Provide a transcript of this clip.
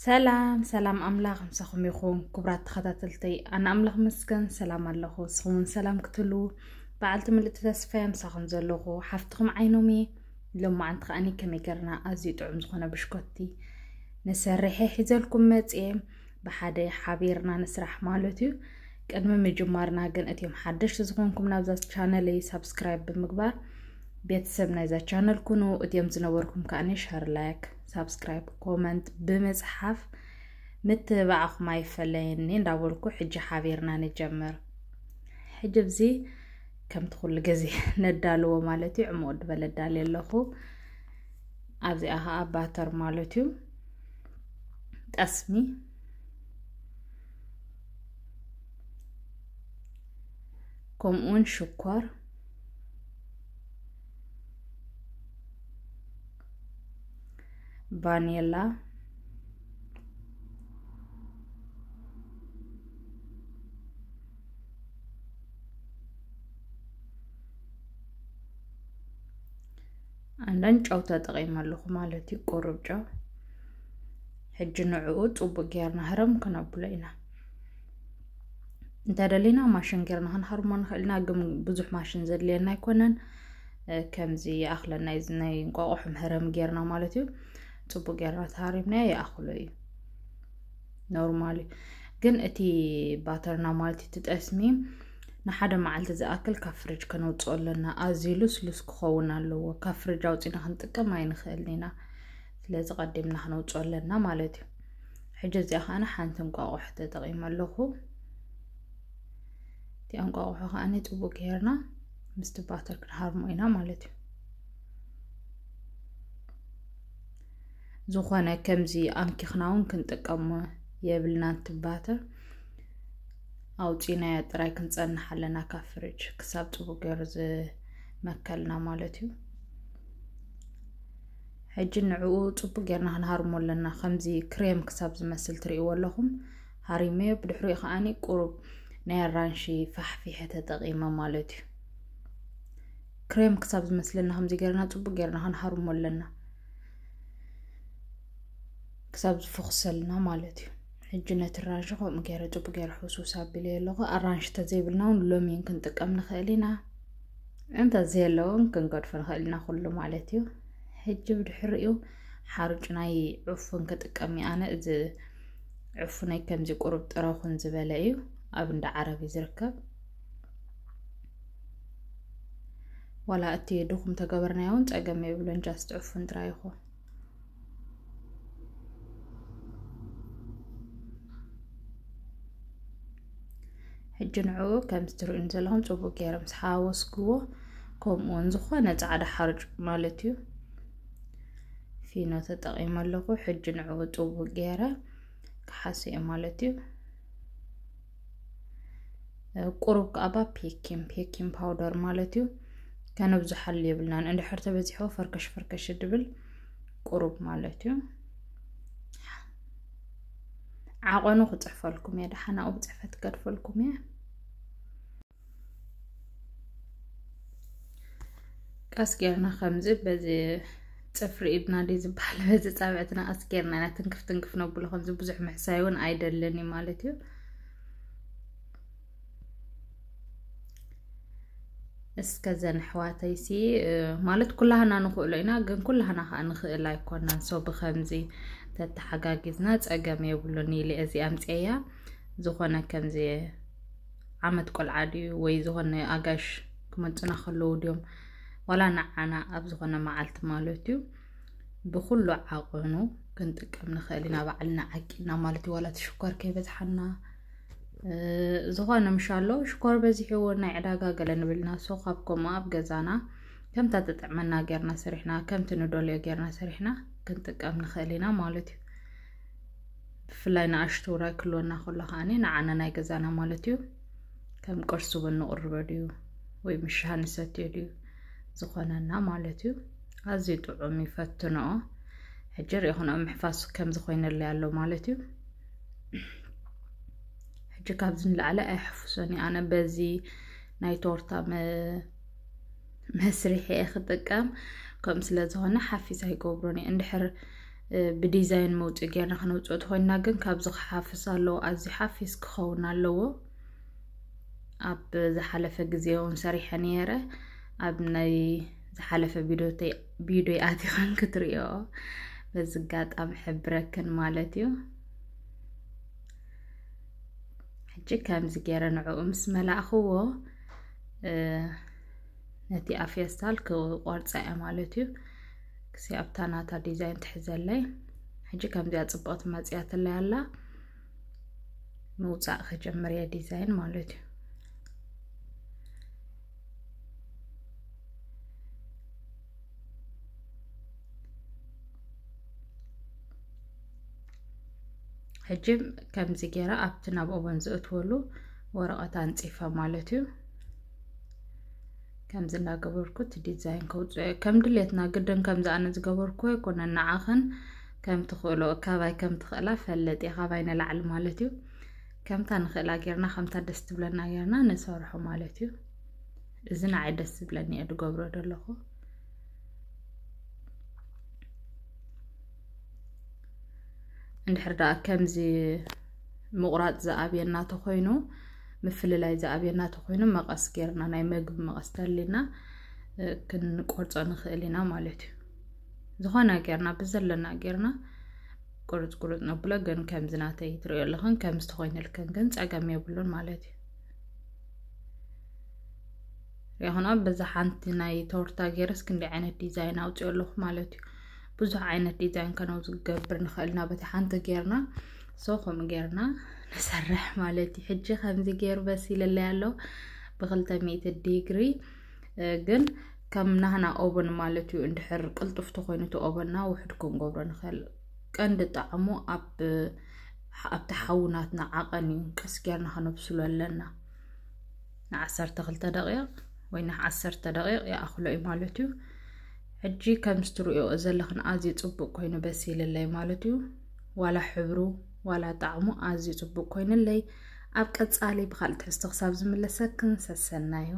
ሰላም ሰላም፣ ኣምላኽ ምሳኹም ይኹን። ክቡራት ተኸታተልተይ፣ ኣነ ኣምላኽ መስገን ሰላም ኣለኹ። ንስኹም እውን ሰላም ክትህልዉ በዓልቲ ምልእቲ ተስፋ እየ። ምሳኹም ዘለኹ ሓፍትኹም ዓይኖም እየ። ሎማዓንቲ ከኣኒ ከመይ ገርና ኣዝዩ ጥዑም ዝኾነ ብሽኮቲ ንሰርሐ ሒዘልኩም መጽየ። ብሓደ ሓቢርና ንስራሕ ማለት እዩ። ቅድሚ ምጅማርና ግን እትዮም ሓደሽቲ ዝኾንኩም ናብዛ ቻነለይ ሳብስክራይብ ብምግባር ቤተሰብ ናይዛ ቻነል ኩኑ። እትዮም ዝነበርኩም ከኣኒ ሸር፣ ላይክ፣ ሳብስክራይብ፣ ኮመንት ብምጽሓፍ ምትብባዕኹም ኣይፈለየኒ እንዳበልኩ ሕጂ ሓቢርና ንጀምር። ሕጂ ኣብዚ ከምቲ ኩሉ ግዜ ነዳልዎ ማለት እዩ። ዕሙቕ ድበለ ዳልየ ኣለኹ። ኣብዚኣ ኸዓ ባተር ማለት እዩ። ጠስሚ ከምኡውን ሽኮር፣ ቫኒላ፣ ኣንዳን ጨው ተጠቒመ ኣለኹ ማለት እዩ፣ ቁሩብ ጨው። ሕጂ ንዕኡ ጽቡቅ ጌርና ህረም ክነብሎ ኢና። እንተደሊና ማሽን ጌርና ክንሃርሞ ንኽእል ኢና፣ ግን ብዙሕ ማሽን ዘድልየና ኣይኮነን። እ፣ ከምዚ ይኣኽለና እዩ፣ እዚ ናይ እንቋቑሖ ምህረም ጌርና ማለት እዩ። ጽቡቅ ጌርና ተሃሪምናዮ ይኣኽሎ እዩ። ኖርማል እዩ። ግን እቲ ባተርና ማለት እቲ ጠስሚ ንሓደ መዓልቲ ዝኣክል ካብ ፍሪጅ ከነውፅኦ ኣለና። ኣዝዩ ልስሉስ ክኸውን ኣለዎ። ካብ ፍሪጅ ኣውፂና ክንጥቀም ኣይንኽእልን ኢና። ስለዚ ቀዲምና ክነውፅኦ ኣለና ማለት እዩ። ሕጂ እዚኣ ከዓነ ሓንቲ እንቋቑሖ ተጠቒመ ኣለኹ። እቲ እንቋቑሖ ከዓነ ፅቡቅ ጌርና ምስቲ ባተር ክንሃርሞ ኢና ማለት እዩ። ዝኾነ ከምዚ ኣምኪኽና እውን ክንጥቀሞ የብልናን። እቲ ባተር ኣውፂናዮ ጥራይ ክንፀንሕ ኣለና ካብ ፍሪጅ ክሳብ ፅቡቅ ገይሩ ዝመከልና ማለት እዩ። ሕጂ ንዕኡ ፅቡቅ ጌርና ክንሃርሞ ኣለና። ከምዚ ክሬም ክሳብ ዝመስል ትርእይዎ ኣለኹም። ሃሪመዮ ብድሕሪኡ ከዓኒ ቁሩብ ናይ ኣራንሺ ፋሕፊሐ ተጠቒመ ማለት እዩ። ክሬም ክሳብ ዝመስለና ከምዚ ጌርና ፅቡቅ ጌርና ክንሃርሞ ኣለና። ክሳብ ዝፍኹሰልና ማለት እዩ። ሕጂ ነቲ ኣራንሺ ከምኡ ገይረ ጽቡቅ ገይረ ሕውስውስ ኣቢለዮ ኣለኹ። ኣራንሺ ተዘይብልና እውን ሎሚን ክንጥቀም ንኽእል ኢና። እንተ ዘየለውን ክንገድፎ ንኽእል ኢና ኩሉ ማለት እዩ። ሕጂ ብድሕሪኡ ሓሩጭ ናይ ዕፉን ክጥቀም እየ ኣነ። እዚ ዕፉነይ ከምዚ ቁሩብ ጥረኹን ዝበለ እዩ። ኣብ እንዳ ዓረብ እዩ ዝርከብ። ዋላ እቲ ድኹም ተገበርናዮ እውን ጸገም የብሉን። ጃስት ዕፉን ጥራይ ይኹን። ሕጂ ንዕኡ ከምዚ ትርእዩኒ ዘለኹም ጽቡቅ ገይረ ምስ ሓወስክዎ፣ ከምኡ እውን ዝኾነ ጻዕዳ ሓርጭ ማለት እዩ፣ ፊኖ ተጠቒመ ኣለኹ። ሕጂ ንዕኡ ጽቡቅ ገይረ ክሓሶ እየ ማለት እዩ። ቁሩብ ከኣ ባ ፔኪን፣ ፔኪን ፓውደር ማለት እዩ። ከነብዝሓሉ የብልናን። እንድሕር ተበዚሕዎ ፈርከሽ ፈርከሽ ድብል ቁሩብ ማለት እዩ። ዓቐኑ ክጽሕፈልኩም እየ፣ ደሓን ኣብኡ ብጽሕፈት ክገድፈልኩም እየ። ቀስ ጌርና ከምዚ በዚ ጽፍሪ ኢድና ድዩ ዝበሃል፣ በዚ ጻብዕትና ቀስ ጌርና ኢና ትንክፍ ትንክፍ ነብሎ። ከምዚ ብዙሕ ምሕሳይ እውን ኣይደልን እዩ ማለት እዩ። እስከ ዘን ኣሕዋተይሲ፣ እ፣ ማለት ኩላህና ንኽእሎ ኢና፣ ግን ኩላህና ከኣ ንኽእል ኣይኮናን። ሶ ብኸምዚ ተተሓጋጊዝና ጸገም የብሉን ኢለ እዚ ኣምጽኤያ። ዝኾነ ከምዚ ዓመት ቆልዓ ድዩ ወይ ዝኾነ ኣጋሽ ክመጹና ከለዉ ድዮም፣ ዋላ ንዓና ኣብ ዝኾነ መዓልቲ ማለት እዩ፣ ብኹሉ ዓቐኑ ክንጥቀም ንኽእል ኢና፣ ባዕልና ዓቂብና ማለት እዩ። ዋላ እቲ ሽኮር ከይበዝሓና፣ እ፣ ዝኾነ ምሻሎ ሽኮር በዚሕዎ ናይ ዕዳጋ ገለ ንብልና። ሶ ካብ ከምኡ ኣብ ገዛና ከምታ ትጥዕመና ጌርና ሰሪሕና፣ ከምቲ ንደልዮ ጌርና ሰሪሕና ክንጥቀም ንኽእል ኢና ማለት እዩ። ብፍላይ ንኣሽቱ ውራይ ክህልወና ከሎ ከኣኒ ንዓና ናይ ገዛና ማለት እዩ። ከም ቁርሲ እውን ንቕርቦ ድዩ ወይ ምስ ሻሂ ንሰትዮ ድዩ ዝኾነና ማለት እዩ። ኣዝዩ ጥዑም እዩ፣ ፈትንኦ። ሕጂ ሪኢኹንኦ ምሕፋስ ከምዚ ኮይነለይ ኣሎ ማለት እዩ። ሕጂ ካብዚ ንላዕሊ ኣይሕፍሶን እየ ኣነ በዚ ናይ ቶርታ መ-፣ መስርሒ እየ ክጥቀም። ከምኡ ስለ ዝኾነ ሓፊስ ኣይገብሮን እየ። እንድሕር ብዲዛይን መውፅኢ ጌርና ክነውፅኦ ተኮይንና ግን ካብዚ ክሓፍስ ኣለዎ። ኣዝዩ ሓፊስ ክኸውን ኣለዎ። ኣብ ዝሓለፈ ግዜ እውን ሰሪሐ ነይረ። ኣብ ናይ ዝሓለፈ ቪድዮ ኣቲኸን ክትርእዮ በዚ ኣጋጣሚ ሕብረክን ማለት እዩ። ሕጂ ከምዚ ገይረ ንዕኡ ምስ መላእኽዎ ነቲ ኣብ ፌስታል ክቆርፃ እየ ማለት እዩ። ክሲ ኣብታ ናታ ዲዛይን ትሕዘለይ። ሕጂ ከምዚኣ ፅብቕቲ መፅያትለይ ኣላ። ምውፃእ ክጀምር እየ ዲዛይን ማለት እዩ። ሕጂ ከምዚ ገይረ ኣብቲ ናብ ኦቨን ዘእትወሉ ወረቐት ኣንፂፈ ማለት እዩ። ከምዚ እንዳገበርኩ እቲ ዲዛይን ከውፅኦ እየ። ከም ድሌትና ግድን ከምዚ ኣነ ዝገበርኩ ኣይኮነን። ንዓኽን ከም ትኽእሎ፣ ካባይ ከም ትኽእላ ፈልጥ እየ፣ ካባይ ንላዕሊ ማለት እዩ። ከምታ ንኽእላ ጌርና፣ ከምታ ደስ ትብለና ጌርና ንሰርሖ ማለት እዩ። እዚ ንዓይ ደስ ዝብለኒ እየ ዝገብሮ ዘለኹ። እንድሕር ደኣ ከምዚ ምቑራፅ ዝኣብየና ተኮይኑ፣ ምፍልላይ ዝኣብየና ተኮይኑ፣ መቐስ ጌርና፣ ናይ መግቢ መቐስ ተሊና ክንቆርፆ ንኽእል ኢና ማለት እዩ። ዝኾነ ጌርና፣ ብዘለና ጌርና ቁርፅ ቁርፅ ነብሎ። ግን ከምዚ ናተይ ትርእዮ ኣለኽን ከምዚ ተኮይንልክን ግን ፀገም የብሉን ማለት እዩ። ሪኢኹና በዛ ሓንቲ ናይ ቶርታ ጌርስ ክንደይ ዓይነት ዲዛይን ኣውፅኦ ኣለኹ ማለት እዩ። ብዙሕ ዓይነት ዲዛይን ከነው ዝገብር ንኽእል ኢና በቲ ሓንቲ ጌርና። ሶ ከምኡ ጌርና ንሰርሕ ማለት እዩ። ሕጂ ከምዚ ገይሩ በሲልለይ ኣሎ ብክልተ ሚእቲ ዲግሪ። ግን ከም ናህና ኦቨን ማለት እዩ። እንድሕር ቅልጡፍ ተኮይኑ እቲ ኦቨንና ውሕድ ክንገብሮ ንኽእል። ቀንዲ ጣዕሙ ኣብ ኣብቲ ሓዊ ናትና ዓቐን እዩ ቀስ ጌርና ከነብስሎ ኣለና። ንዓሰርተ ክልተ ደቂቕ ወይ ንዓሰርተ ደቂቕ ይኣኽሎ እዩ ማለት እዩ። ሕጂ ከም ዝትርእዮ ዘለኽን ኣዝዩ ጽቡቕ ኮይኑ በሲልለይ ማለት እዩ። ዋላ ሕብሩ ዋላ ጣዕሙ ኣዝዩ ጽቡቕ ኮይንለይ። ኣብ ቀጻሊ ብኻልእ ትሕዝቶ ክሳብ ዝምለሰክን ሰሰናዩ።